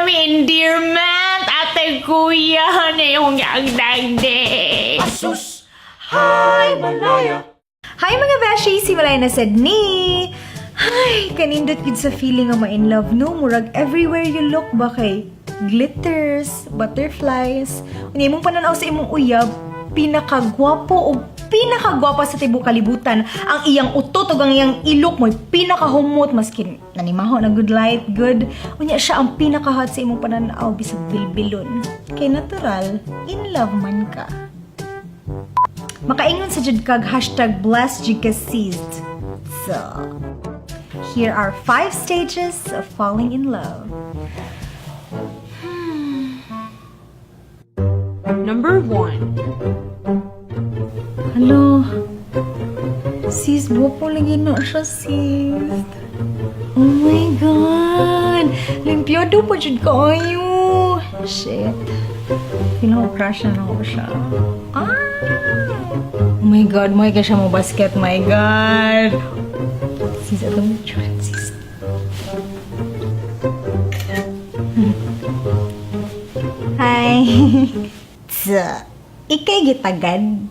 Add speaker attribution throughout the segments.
Speaker 1: Nanami endearment, ate, kuya, na yung agdagde.
Speaker 2: Asus! Hi, Malaya!
Speaker 3: Hi, mga beshi! Si Malaya na sad ni! Ay, kanindot gid sa feeling nga ma-in love, no? Murag everywhere you look ba kay glitters, butterflies. Unya imong pananaw sa imong uyab, pinakagwapo o pinakagwapa sa tibuok kalibutan. Ang iyang utot ug ang iyang ilok mo'y pinakahumot maskin nanimaho na good light, good. Unya siya ang pinaka-hot sa imong pananaw bisag bilbilon. Kay natural, in love man ka. Makaingon sa jud kag #blessedjudka seized. So, here are five stages of falling in love.
Speaker 1: Number 1.
Speaker 3: Hello. Sis, gwapo lagi na siya, sis. Oh my God! Limpyado pa jud kaayo. Shit. Feel ko crush na ako siya. Ah! Oh my God, my ka siya mo basket, my God. Sis, atong picture, sis. Hi. Tsa. Ikay gitagad.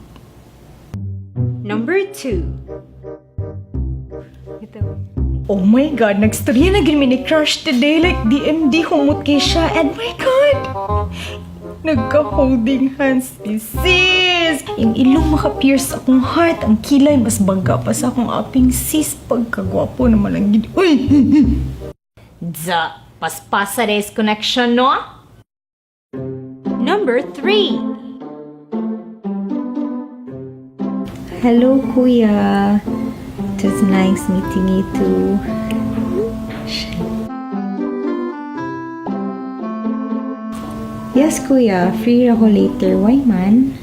Speaker 1: Number 2.
Speaker 3: Ito. Oh my God, nagstorya na gid mi ni crush today. Like, DMD, humot kay siya. And my God, nagka-holding hands ni sis. Yung ilong maka-pierce akong heart. Ang kilay, mas bangga pa sa akong aping sis. Pagkagwapo naman ang gid. Uy!
Speaker 1: Dza, paspasa des connection, no? Number 3.
Speaker 3: Hello, Kuya. It was nice meeting you too. Yes, Kuya. Free ako later. Why man?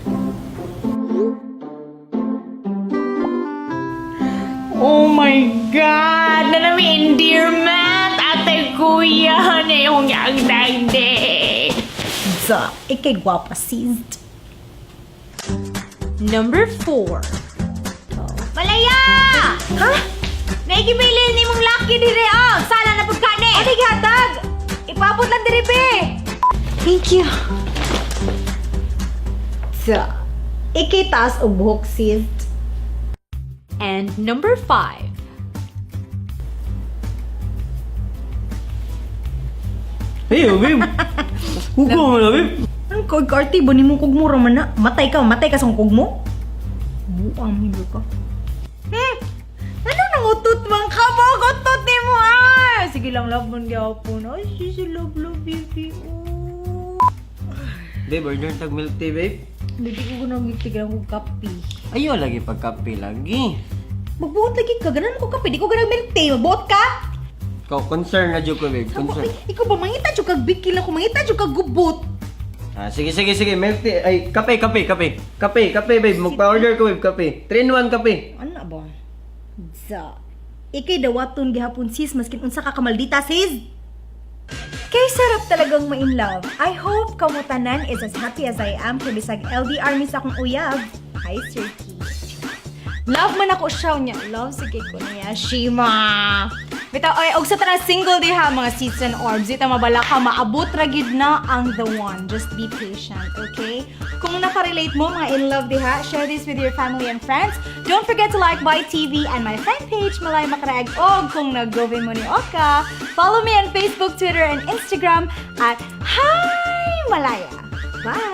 Speaker 1: Oh my God! Nanami endearment, ate, kuya, na yung agdagde.
Speaker 3: Dza, ikay gwapa sis.
Speaker 1: Number 4. Malaya!
Speaker 3: Ha?
Speaker 1: Naikipili ni mong laki dire oh! Sala na pagkani!
Speaker 3: Ano gihatag? Ipabot lang diri be. Thank you. Dza, ikay taas og buhok sis.
Speaker 1: And number 5.
Speaker 2: Hey, oh, babe! Hugo mo na, babe!
Speaker 3: Anong kog kaarte ba nimo kog mura man na? Matay ka sa kog mo. Buang hindi ka. Ano nang utot man ka mo? Utot ni mo ah! Sige lang, love man gyapon. Ay, sis, love, love, baby. Oh.
Speaker 2: Babe, order tag milk tea, babe.
Speaker 3: Hindi ko nang gitigan kog kape.
Speaker 2: Ayaw lagi pagkape lagi.
Speaker 3: Magbuot lagi ka, ganan mo ko kape, di ko ganang milk tea. Magbuot ka?
Speaker 2: Ikaw, concern na jud ko, babe. Concern.
Speaker 3: Ay, ikaw ba, mangita jud kag bikil ako, mangita jud kag gubot.
Speaker 2: Ah, sige, sige, sige. Milk tea. Ay, kape, kape, kape. Kape, kape, babe. Magpa-order ko, babe. Kape. 3 in 1 kape.
Speaker 3: Ano ba? Za. Ikay dawaton gihapon sis maskin unsa ka kamaldita sis. Kay sarap talagang ma-in love. I hope kamutanan is as happy as I am kay bisag LDR mi sa akong uyab. Hi, Sir Key. Love man ako siya niya. Love sige ko niya. Shima. Bitaw ay og sa tanan single diha mga season orbs, ita mabala ka maabot ra gyud na ang the one. Just be patient, okay? Kung nakarelate mo mga in love diha, share this with your family and friends. Don't forget to like my TV and my fan page Malay Makaraag og kung nag-govin mo ni Oka, follow me on Facebook, Twitter, and Instagram at Hi Malaya. Bye!